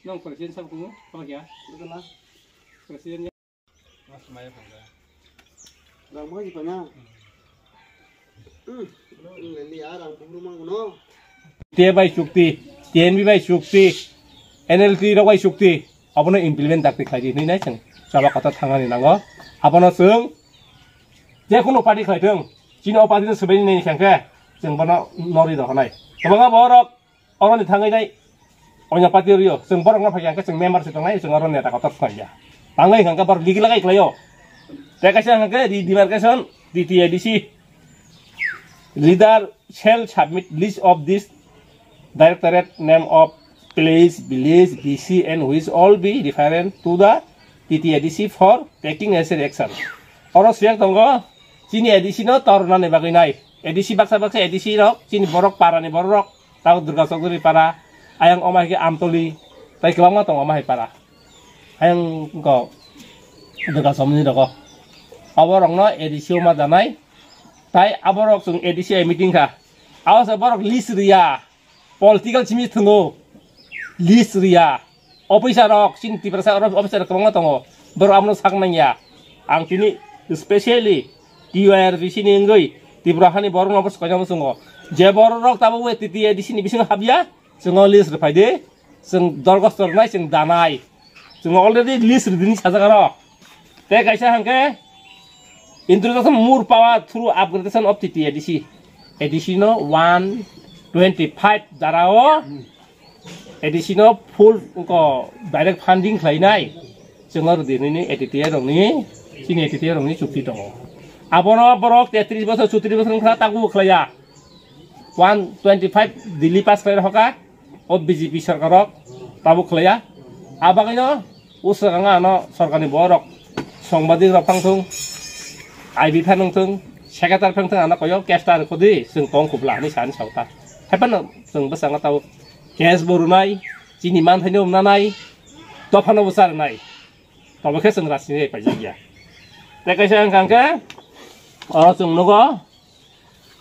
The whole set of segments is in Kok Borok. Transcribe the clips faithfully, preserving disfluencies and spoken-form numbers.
Nong president sab kumu, apa kya? Betul lah. President ya. Rang mo di panya. Hmm. Ini ya rang buru mang no. T A bai chukti, T N B bai chukti, N L T rok bai chukti. Abono implement dakti khlai di hinwi nai chwng chaba kotor thangani nango. Abono chwng je kuno party khlai thung, chini o party no swbaini nai khe chwng bono nori dohonai. Kwbangma borok Oroni thangwi nai, onya pati rio, chwng borok no phai khe chwng member se tongnai, chwng oro neta kotor thangya. Tangwi hwnkhe borok legal kai khlaio. Tei kaisa hwnkhe redemarcation, T T A D C. Leader shall submit list of this directorate name of place, village, V C and which all be referent to the T T A D C for taking necessary action. Oro siyak tongo, chini A D C no tornani bagwi nai. A D C baksa baksa A D C rok, chini borok parani borok rok, Tabo Durga Chowdhury para, ayang oma hai khe Amtoli, tai kwbangma tongo oma hai para. Ayang ko Durga Chowdhury rogo. Abo rokno A D C o ma danai, tai abo rok chwng A D C hai meeting kha. Abo se borok list riya, political simi thwngo, list riya. Officer rok, chini Tiprasa officer rok kwbangma tongo. Borok abono sak nangya. Ang tini specially T Y R B C ni wngwi Tripura hani borok no bwswk kaisa bwswngo. Je borok rok tabuk we T T A D C ni bisingo habya, chwng o list rwphai di. Chwng dorgosto rwnai, chwng danai. Chwng already list rwdini sajak aro. Tei kaisa hwnkhe introduction more power through upgradation of T T A D C. A D C no one twenty five dara o A D C no full ko direct funding khlainai. Chwng aro dinini A T T A rokni, chini A T T A rokni chukti tongo. Abono borok tetris bosor, chutris bosor wngkha, tabu khlaiya. One twenty five Delhi pass khlai rokha, o B J P sarkar rok tabu khlaiya. Abagino uswkang ano sarkarni borok, songbadik rok phang thung, I B phang thung, secretary phang thung, ano koyo case ta rwkho di, chwng tong khubla hinwi sani saukha. Haphano chwng bwskango tabo case bo rwnai, chini manthaino wngna nai, dophano bo cha rwnai. Tobo khe chwng rajniti paijak ya. Tei kaisa wngkha hwnkhe, oro chwng nugo,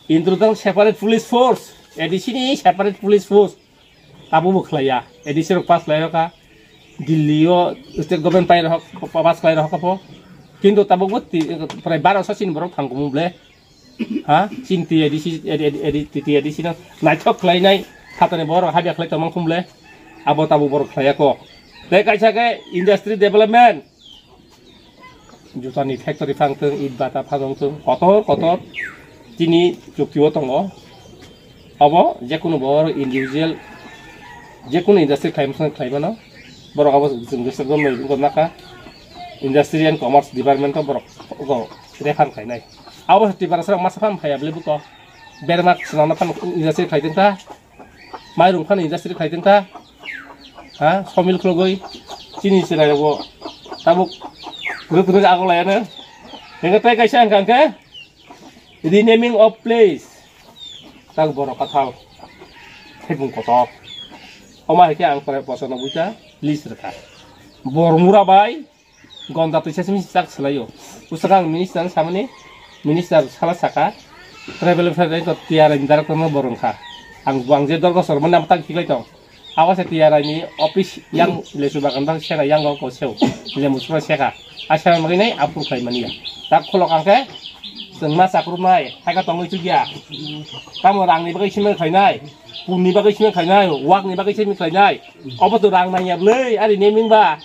Introduction separate police force, A D C ni separate police force. Abo bo khlaiya, A D C rok pass khlai rokha. Delhi o state government pai rok, pass khlai rokha pho. Kintu tabuk bo ti-, prai baro sa chini borok thang kumu ble. Ha? Chini T A D C, A D, A D, A D, T A D C no naithok khlainai, phatani borok habya khlai tongmang khum ble. Abo tabuk borok khlaiya ko. Tei kaisa khe industry development. Jutani factory phang thung, it bata phang thung, kotor kotor chini chukti o tongo. Obo jekunu bo individual, jekunu industry khlaima song khlaimano. Borok abo chwng jesa gomni wngkha naka Industry and Commerce Department o borok ogo refer khlainai. Abo Tiprasa rok masa phano phaiya bwlai buko. Berma swnamna phano industry khlai tongkha. Mairung phano industry khlai tongkha. Ha, somil khulugwi chini chwrai rokbo tabuk kwrwk kwrwk agok laiano. Hingke tei kaisa hwnka hwnkhe renaming of place. Tak borok kathal. Thebung kotor. Omo hai khe ang pore bosongno buita list rwkha. Bormura bai Gonda twisa simi chak swlaio. Usakang minister samani, minister sala saka. Tribal welfare ko T R I ni director no borong kha. Ang buang je dorgo sor mani amatang khiklai tong. Awa se T R I ni office yang lesu bagan bang sera yang go ko seu. Le musra seka. Asa maginai apur khai mania. Tak kholok ang khe chwng ma chakrumnai, hai ka tongwi chukya. Tamo rangni bagwi simi khlainai, punni bagwi simi khlainai, wakni bagwi simi khlainai. Obo to rang nangya bwlwi, ari neming ba.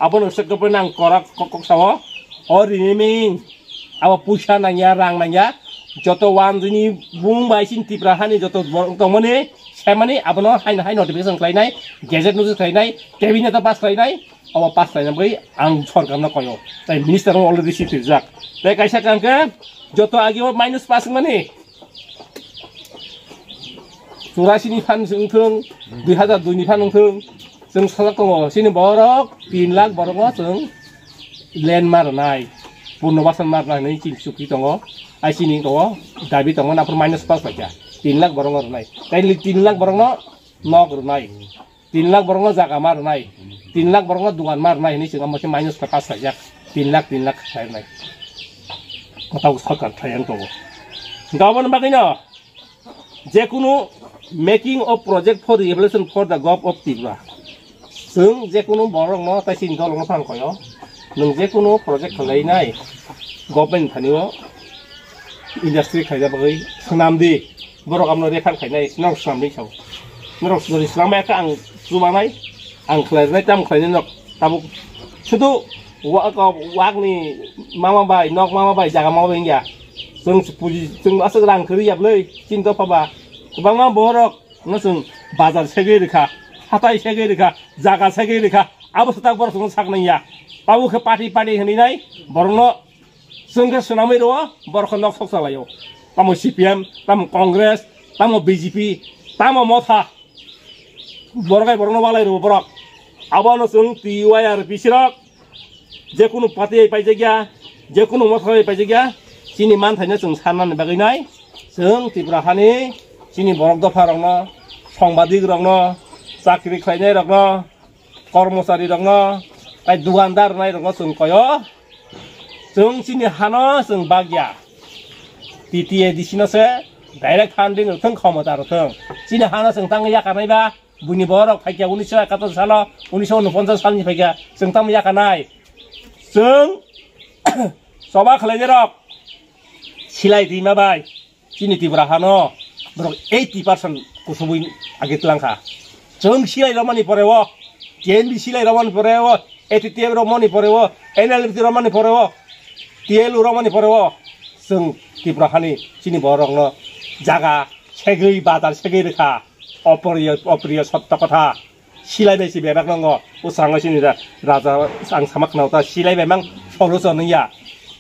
Abono se kopre nang korak kok kok sao. O rini ming. Abo puisa nangya, rang nangya. Joto wanjini bung bai sin Tipra hani joto borok tongmani, semani abono haino hai notification khlainai, gazette notice khlainai, cabinet pass khlainai, obo pass khlainai bai ang sorkarno koyo. Tai minister already si twijak. Tai kaisa kangke joto agi o minus pass mani. Churasi ni phan wngthung, dui hazar dui ni phan wngthung, chwng sajak tongo. Chini borok tin lakh borok no chwng land ma rwnai, purno basan ma rwnai hinwi chini chukti tongo. Ai chini tongo, dabi tongo, naphur minus pass paikha, tin lakh borok no rwnai. Kaini tin lakh borok no nok rwnai. Tin lakh borokno jaga ma rwnai, tin lakh borokno dugan ma rwnai hinwi chwng omo khe minus khe pass khaijak, tin lakh, tin lakh khlai rwnai. Kotok sorkar khlai ang tongo. Hwnkhe aboni bagwino jekunu making of project for rehabilitation for the Govt of Tripura. Chwng jekunu borokno tei chini dolrokno phano koyo. Nwng jekunu project khlainai government thanio industry khlaina bagwi swnam di. Borok abono refer khlainai, norok swnam di sao. Norok jodi swnam ya kha ang chubanai, ang khlainai, tam khlainai norok tabuk. Sudu wa-, wa-, wakni mama bai, nok mama bai, jaga mama bai wngya. Chwng puji, chwng aswk rang kwrwi ya bwlwi, chini dopha ba. Kwbangma borok no chwng bazar segwi rwkha, hatai segwi rwkha, jaga segwi rwkha, abo swtak borok chwngno sak nangya. Tabuk khe party party hwnwi nai borokno chwng khe swnamwi rwo, borok khe nok sok salaio. Tamo C P M, tamo Congress, tamo B J P, tamo Motha. Borok hai borokno walai rwo borok. Abono chwng T Y R P C rok jekunu party hai paijak ya, jekunu motha hai paijak ya, chini manthaino chwng sannani bagwi nai, chwng Tripura hani chini borok dopha rokno, songbadik rokno, chakri khlainai rokno, kormochari rokno, tai dugandar rwnai rokno chwng koyo, chwng chini hano chwng bagya, T T A D C no se direct funding rwthwng, khomota rwthwng, chini hano chwng tangwi yakarnai ba. Buini borok phaikya unisho ekator salo, unisho unoponchas salni phaikya, chwng tamo yakanai. Chwng choba khlainairok silai rima bai chini Tripura hano borok eighty percent kusubui age twlangkha. Chwng silai romani poreo, T N B silai romani poreo, A T T F romani poreo, N L F T romani poreo, T L U romani poreo, chwng Tripura hani chini borokno jaga segwi, bazar segwi rwkha. Opriyo, opriyo sotto kotha. Silai bai si bebak nongo. Usrango sini ra-, raja ang samak nao ta silai bai mang solution ya.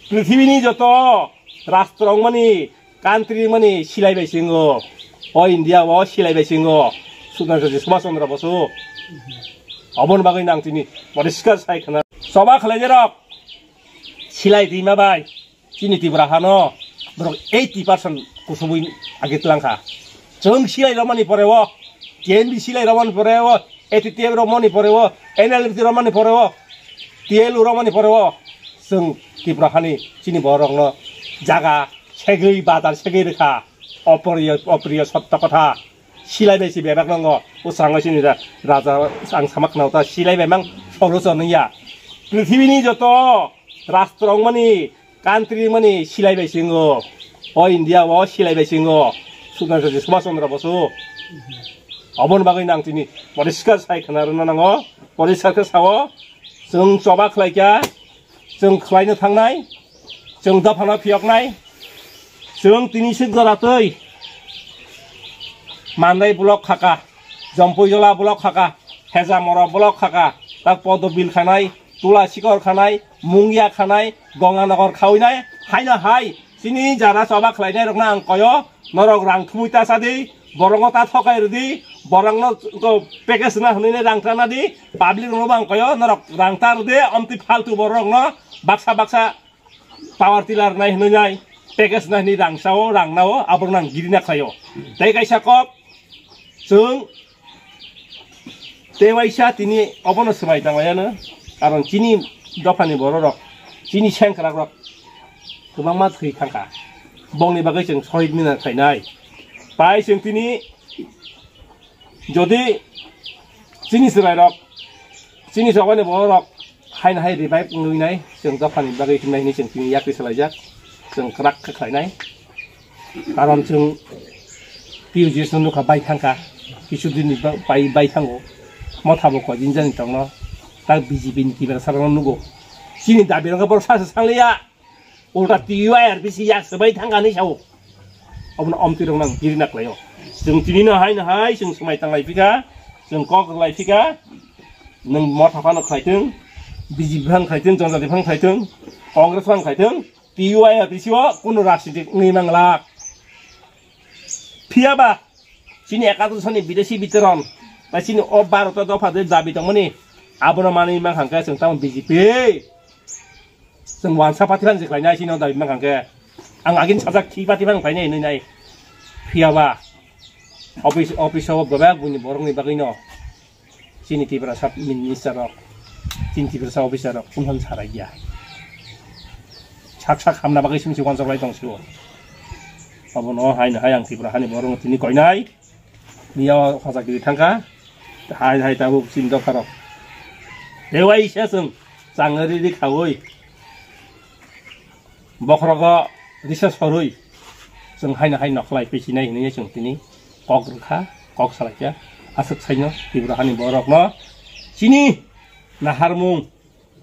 Prithibini joto rastro mani, country mani silai bai singo. O India o silai bai singo. Sudna Subhash Chandra Bosu. Obon bagwi nang tini poriskar sai khana. Choba khlai jerok. Silai rima bai. Chini Tripura hano borok eighty percent kusubui age twlangkha. Chwng silai romani poreo, T N B silai romani poreo, A T T F romani poreo, N L F T romani poreo, T L U romani poreo, chwng Tripura hani chini borokno jaga segwi, bazar segwi rwkha. Opriyo, opriyo sotto kotha. Silai bai si bebak nongo. Usrango sini ra-, raja ang samak nao ta silai bai mang solution ya. Prithibini joto rastro mani, country mani silai bai singo. O India o silai bai singo. Sudna Subhash Chandra Bosu. Obon bagwi nang tini poriskar sai khana rwna nango. Poriskar khe sao. Chwng choba khlai kya. Chwng khlaino thangnai, chwng dophano phiyoknai, chwng tini swk jora twi Mandai block khaka, Jompuijola block khaka, Hejamora block khaka, tak Podobil khanai, Tula Sikor khanai, Mungya khanai, Gonganagar khawinai, haino hai, chini jara choba khlainai rokno ang koyo, norok rang thumui ta chadi, borokno ta thokai rwdi, borokno to package na hwnwi rang ta nadi, public rokno bang koyo, norok rang ta rwdi, omtwi faltu borokno baksa baksa power tiller nai hwnwi nai, package na hwnwi rang sao, rang nao, aborok nang giri na khlaio. Tei kaisa kok, chwng tei waisa tini obono swmai tanglaiyano, karon chini dophani bororok, chini sengkrakrok kwbangma thwi thangkha, bongni bagwi chwng sohid mina khlainai. Tai chwng tini jodi chini chwrairok, chini chobani bororok haino hai revive wngwi nai, chwng dophani bagwi himnai hwnwi chwng tini yakri salaijak, chwng kwrak khe khlainai. Karon chwng P U G S no nukha bai thangkha, kisu din ni ba-, bai, bai thango, motha bo kojin jani tongno, tak B J P ni tibera sarano nugo. Chini dabi rokno borok sa sa sangliya, ulta T Y R P C yak swbai thangkha hinwi sao. Obono omtwi rok nang giri na khlaio. Chwng tini no hai no hai chwng swmai tanglai phika, chwng kok rwlai phika, nwng motha phano khlaithwng, B J P phano khlaithwng, Janjati phano khlaithwng, Congress phano khlaithwng, T Y R P C o kunu rajnitik wngwi manglak. Phiya ba chini ekadush ni bidesi bitoron, ba chini o Bharat o dopha de dabi tongmani, abono manwi mankha hwnkhe chwng tamo B J P. Chwng wansa party phano je khlainai chini o dabi mankha hwnkhe. Ang agini sajak thi party phano khlainai hinwi nai. Phiya ba office, office o bebak buini borokni bagwino. Chini Tiprasa minister rok, chini Tiprasa officer rok, kunhan sarai ya. Sak sak hamna bagwi simi se wansok lai tong sio. Abono hai no hai ang Tripura hani borok tini koinai. Miya o hosa kiri thangka. Hai hai tabuk chini dopha rok. Tei waisa chwng changri ri khaui bokhorogo risa sorwi chwng haino hai nokhlai pichinai hinwi chwng tini kok rwkha, kok salaikha. Aswk saino Tripura hani borokno chini naharmung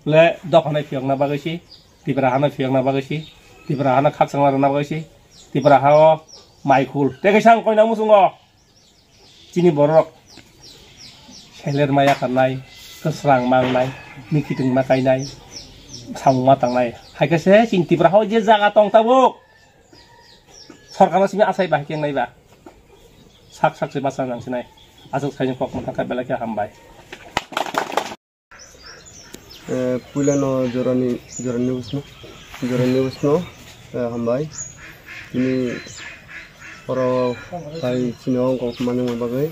le dophanai phiyokna bagwi si, Tripura hano phiyokna bagwi si, Tripura hano khakchangna rwna bagwi si, Tripura hao maikhul tei kaisa ang koina muchungo. Chini borok seler maya kanai, kwsrang mangnai, mikiting ma kainai, samung ma tangnai. Hai khe se chini Tripura hao je jaga tong tabuk. Sorkarno simi asai ba, hai khe wngnai ba. Sak sak se bachang nang sinai. Aswk saini kok mwthang kha belai khe hambai. Eh, puilano jorani, jorani usno, jorani usno, eh, hambai. Tini oro phai chini o kok manwngma bagwi.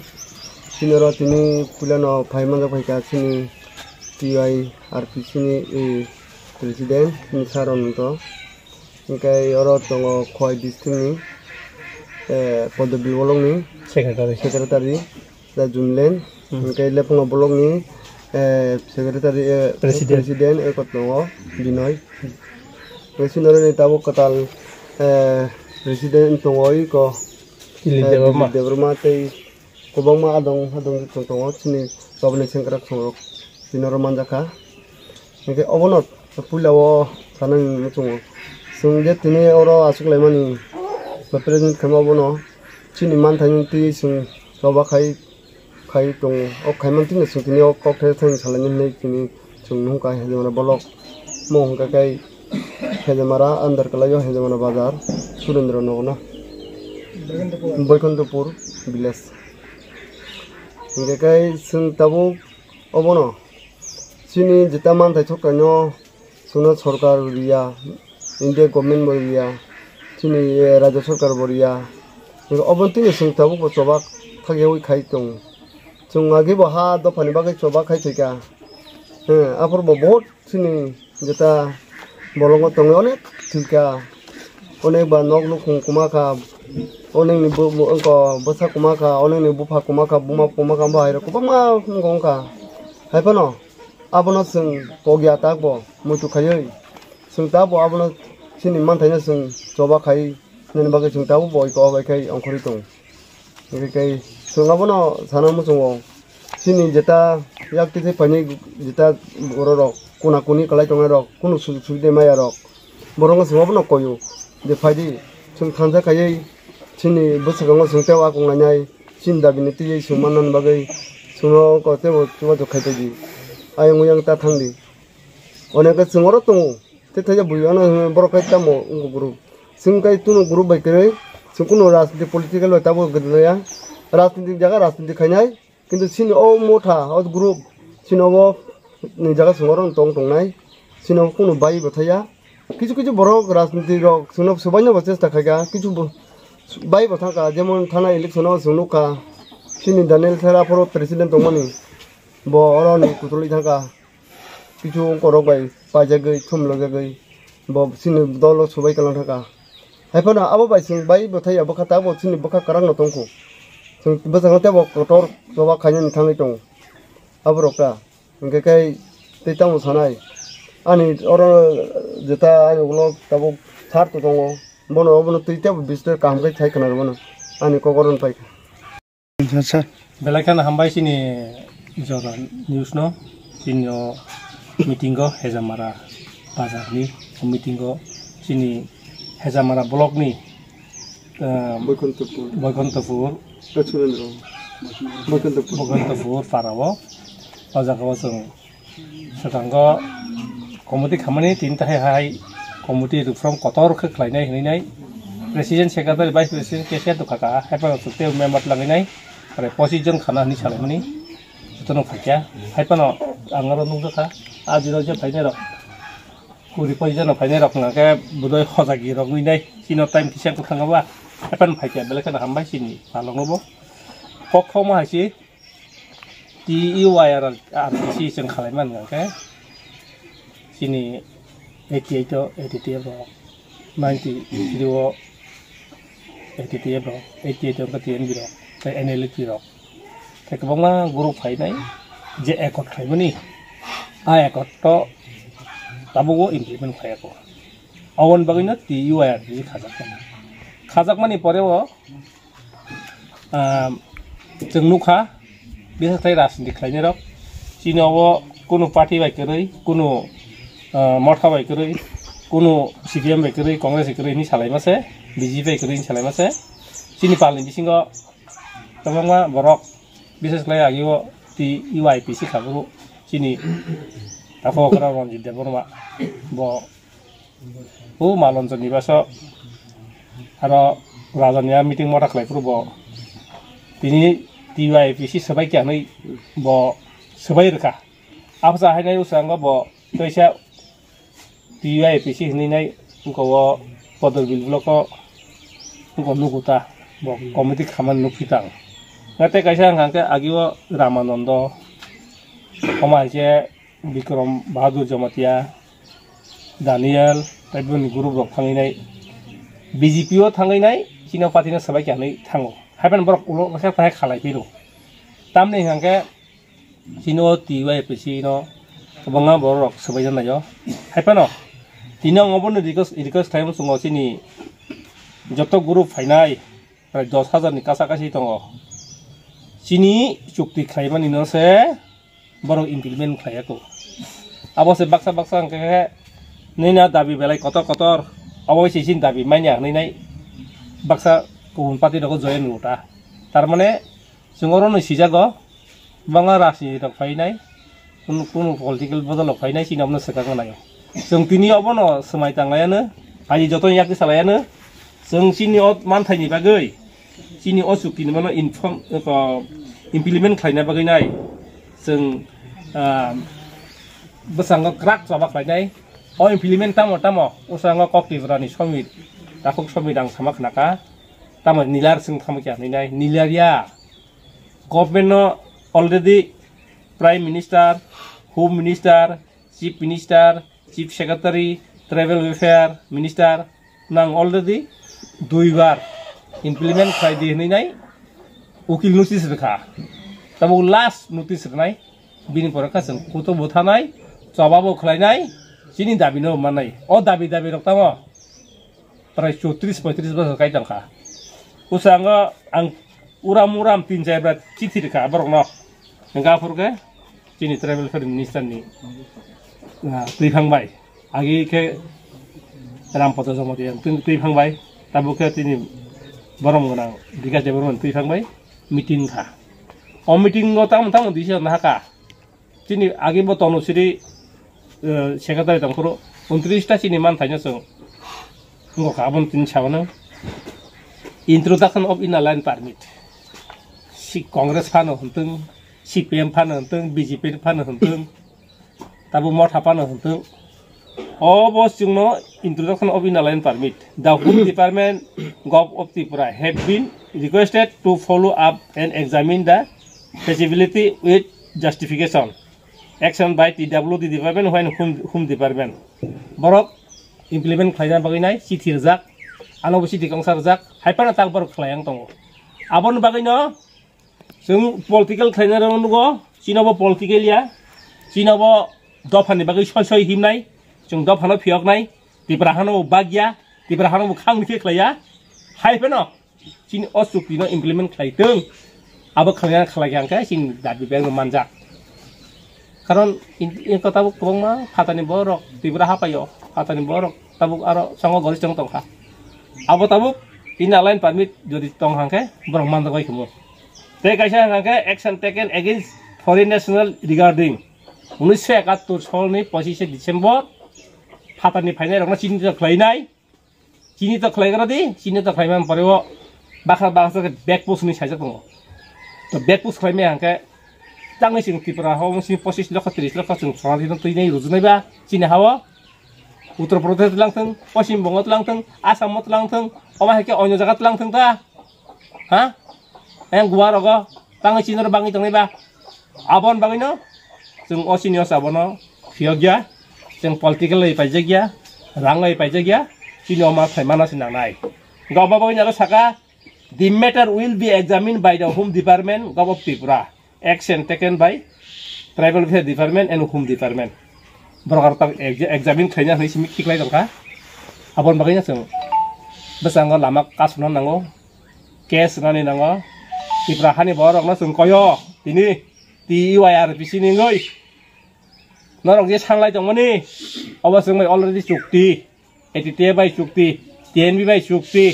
Chini oro tini puilano phai manjak phaikha chini T Y R P C ni, eh, president, chini sir Ananto. Hwnkhe oro tongo Khowai district ni, eh, Podobil bolong ni secretary, secretary, da Jumlen. Hmm. Hwnkhe Lephungo bolong ni, eh, secretary, eh, president, president eko tongo Binoy. Hwnkhe sini oro ni tabuk kwtal, eh, president tongo eko, Dilip eh, Debbarma. Dilip Debbarma tei kwbangma adong adong tong tongo chini tabukni sengkrak songrok chini oro manjakha. Hwnkhe obono puila o sanani muchungo chwng je tini oro achuk laimani ba present khaima obono chini manthaino twi chwng choba khai khai tongo. O khaimani tini chwng tini o kok thai thani salaini hinwi tini chwng nukha Hejamara bolok. Mo hwnkha khe Hejamara under kwlaio Hejamara bazar Surendra nogorno Boikontopur village. Hwnkhe khe chwng tabuk obono chini jeta manthai thoknaino chwngno sorkar bo riya, India government bo riya, chini, eh, rajya sorkar bo riya. Hwnkhe obono tini chwng tabuk bo choba thakyaui khai tongo. Chwng agi bo ha dophani bagwi choba khai phaikha. Hwnkhe aphuru bo bahut chini jeta bolongo tongwi onek thwikha, onek ba nok nukhung kwma kha, onekni bo-, bo-, wngkha bwsa kwma kha, onekni bupha kwma kha, buma kwma kha, bo hai rok kwbangma wngkha, wngkha. Hai phano abono chwng kok ya tak bo muitu khaiwi, chwng ta bo abono chini manthaino chwng choba khai nini bagwi chwng tabuk bo oi kok bai khai ongkhorwi tongo. Hwnkhe khe chwng abono sana muchungo chini jeta yak twi twi phaini jeta borok rok kuna kuni kwlai tongnai rok kunu sujug subida maya rok borok no chwng abono koyo je phaidi chwng thansa khaiwi chini bwswkango chwng tei o akung lainai chini dabi ni twiwi chwng mannani bagwi chwngno teibo chubachu khai tongdi ayang oyang ta thangdi. Onek khe chwng oro tongo. Tei thaisa bui ano borok khe tamo wngkha group. Chwng khe tunu group bai kwrwi. Chwng kunu rajniti political bai tabuk kwrwi ya. Rajniti jaga rajniti khainai. Kintu chini o motha o group chini obo ni jaga chwng oro tong tongnai. Chini obo kunu bai bo thaya. Kichu kichu borok rajniti rok chwngno swbaino bo chesta khaikha. Kichu bo bai bo thangkha jemon thana election o chwng nukha. Chini Daniel Sera phoro president tongmani. Bo oro ni kutulwi thangkha. Kichu wngkorok bai paijagwi thumlojagwi bo chini dolo subai kwlang thangkha. Haiphano abo bai chwng bai bwthai ya bwkha tabuk chini bwkha kwrang no tongkhu. Chwng bwskango teibo kotor choba khainani thangwi tongo. Aborok ta hwnkhe khe tei tamo sanai ani oro jeta ani ulo tabuk sar to tongo. Bono obono twi teibo bistor kaham khe thai khna rwmano ani kok oro paikha. Belai kheno hambai chini Jora News no. Chini o meeting o Hejamara bazar ni meeting o chini Hejamara block ni, ah, Boikontopur. Boikontopur. Eh, Surendra. Boikontopur. Boikontopur para o. O jaga o chwng Swkango committee khamani tini tahai hai committee reform kotor khe khlainai hinwi nai president, secretary, vice president, cashier dukha ka, hai phano chwktwi member twlangwi nai, aro pochisjon khana hinwi salaimani jotono phaikha. Hai phano ang oro nukjakha, ah, jino je phainai rok kuri pochisjon no phainai rok hwnkha khe budoi hojagi rok wngwi nai, chini time kisa kwthang ba, hai phano phaikha, belai kheno hambai chini palongo bo. Kok thoma hai se T U I R R T C chwng khalai man hwnkha khe chini eighty eight o A T T F rok, ninety three o A T T F rok, eighty eight o T N B rok, tei N L F T rok. Tei kwbangma group phainai je accord khlaimani. a accord to tabuk o implement khlai ya kho. Aboni bagwi no T U I R P C khajak mani. Khajak mani pore o, ah, chwng nukha, bises khlai rajniti khlainai rok, chini o kunu party bai kwrwi, kunu, ah, motha bai kwrwi, kunu C P M bai kwrwi, Congress bai kwrwi hinwi salai ma se, B J P bai kwrwi hinwi salai ma se. Chini pal ni bisingo kwbangma borok, bises khlai agi o T U I P C kha boro chini takhuk okra Ranjit Debbarma bo o Malonjor ni baso aro raja ni meeting motha khlai phuru bo tini T U I P C swbai khe hinwi bo swbai rwkha. Absa hainai ushango bo kaisa T U I P C hinwi nai wngkha o Podorbil block o wngkha nugo ta bo committee khamani nukphi tang. Nate kaisa wngkha khe agi o Ramanando, omo hai khe Bikram Bahadur Jamatia, Daniel, tei bini group rok thangwi nai B J P o thangwi nai chini party no swbai khe hinwi thango. Haiphano borok ulo kaisa thai khalai phiro. Tamni hwnkha khe chini o T U I P C no kwbangma borok rok swbaijak naio. Haiphano tini ang obono request, request khlai muchungo chini joto group phainai prai dos hajar ni kasa kasi tongo. Chini chukti khlaimani no se borok implement khlai ya kho. Abo se baksa baksa hwnkha khe nini dabi belai kotor kotor, obo se chini dabi manya hinwi nai baksa kubun party rogo join rwta. Tar mane chwng oro no sijago, bangla rajniti rok phainai, kunu, kunu political bodol rok phainai, chini abono swkang naio. Chwng tini obono swmai tanglaiano, hai joto yakti salaiano, chwng chini o manthaini bagwi, chini o chukti ni mano inform, ko, implement khlaina bagwi nai, chwng, ah, bwskango kwrak choba khlainai. O implement tamo tamo, bwskango kok Tripura ni somit, takhuk somit ang sama khnakha, tamo nilar chwng tamo kya hinwi nai, nilar ya. Government no already Prime Minister, Home Minister, Chief Minister, Chief Secretary, Tribal Welfare Minister nang already duibar implement khlai di hinwi nai ukil notice rwkha. Tabuk last notice rwnai, bini pore kha chwng kuto bwthanai, choba bo khlainai, chini dabi no mannai. O dabi dabi rok tamo prai chotris poitris bosor kai tongkha. Bwskango ang uram uram tin char bra chithi rwkha borokno. Hwnkha aphuru khe chini tribal affairs minister ni, ah, twiphang bai. Agi khe Rampada Jamatia twi-, twiphang bai. Tabuk khe chini borom gwnang Bikash Debbarma ni twiphang bai meeting kha. O meeting o tamo tamo decision nahaka. Chini agi bo Tanusiri, eh, secretary tongphuru untris ta chini manthaino chwng wngkha, aboni tini sabono introduction of inner line permit. Si Congress phano hwntwng, C P M phano hwntwng, B J P phano hwntwng, tabo motha phano hwntwng. Obo chwngno introduction of inner line permit. The Home Department, Gov of Tripura have been requested to follow up and examine the feasibility with justification. Action by T W D department when Home, Home Department. Borok implement khlaina bagwi nai chithi rwjak, ano bo chithi kongsa rwjak, hai phano tak borok khlai ang tongo. Aboni bagwi no chwng political khlaina rw nugo, chini bo political ya, chini bo dophani bagwi soi soi himnai, chwng dophano phiyoknai, Tipra hano bagya, Tipra hano bo khang khe khlaiya, hai phano. Chini o chukti no implement khlai tong. Abo khlai khlai khe chini dabi bag no manjak. Karon in, in ko tabuk kwbangma phatani borok Tripura hapaio, phatani borok tabuk aro songo gori chong tongkha. Abo tabuk inner line permit jodi tong hangkhe borok manjak bai khemo. Tei kaisa hangkhe action taken against foreign national regarding unisho ekattor solni pochishe December phatani phainai rokno chini khlainai. Chini to khlai gra di, chini to khlai man pore o bakha bakha khe bag post ni saijak tongo. To bag post khlai me hangkhe tangwi chwng Tripura ho sini pochis lokho tris lokho chwng sona dino twi nai rujunai ba chini ha o. Uttar Pradesh tlang thung, Poschim Bongo tlang thung, Assam o tlang thung, omo hai khe onyo jaga tlang thung ta. Ha? Yang guar rogo tangwi chini ro bangwi tongnai ba. Abon bagwino chwng o sini o sabono phiyokya, chwng political bai paijakya, rang bai paijakya, chini o ma phaimano se nangnai. Gobba bagwino aro saka, "The matter will be examined by the Home Department, Gov of Tripura. Action taken by Tribal Welfare Department and Home Department. Borok aro tak exa-, examine khlaina hinwi simi khiklai tongkha. Aboni bagwino chwng bwskango lama kasuna nango, case rwnani nango. Tripura hani borokno chwng koyo tini T U I R P C ni wngwi. Norok je sanglai tongmani, obo chwng bai already chukti, A T T A bai chukti, T N V bai chukti,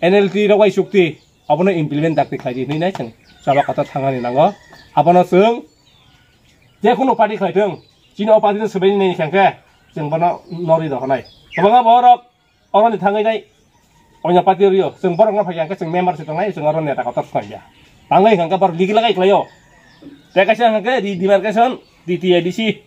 N L T rok bai chukti, obono implement dakti khlai di hinwi nai chwng chaba kotor thangnani nango. Abono chwng je kunu party khlai thung, chini o party no swbaini nai khe chwng bono norwi dohonai. Kwbangma borok oroni thangwi nai onya party rio, chwng borok no phai khe chwng member se tongnai, chwng oro neta kotor tongya. Tangwi hwnkhe borok ligi lagai khlaio. Tei kaisa hwnkhe redemarcation, D T A D C,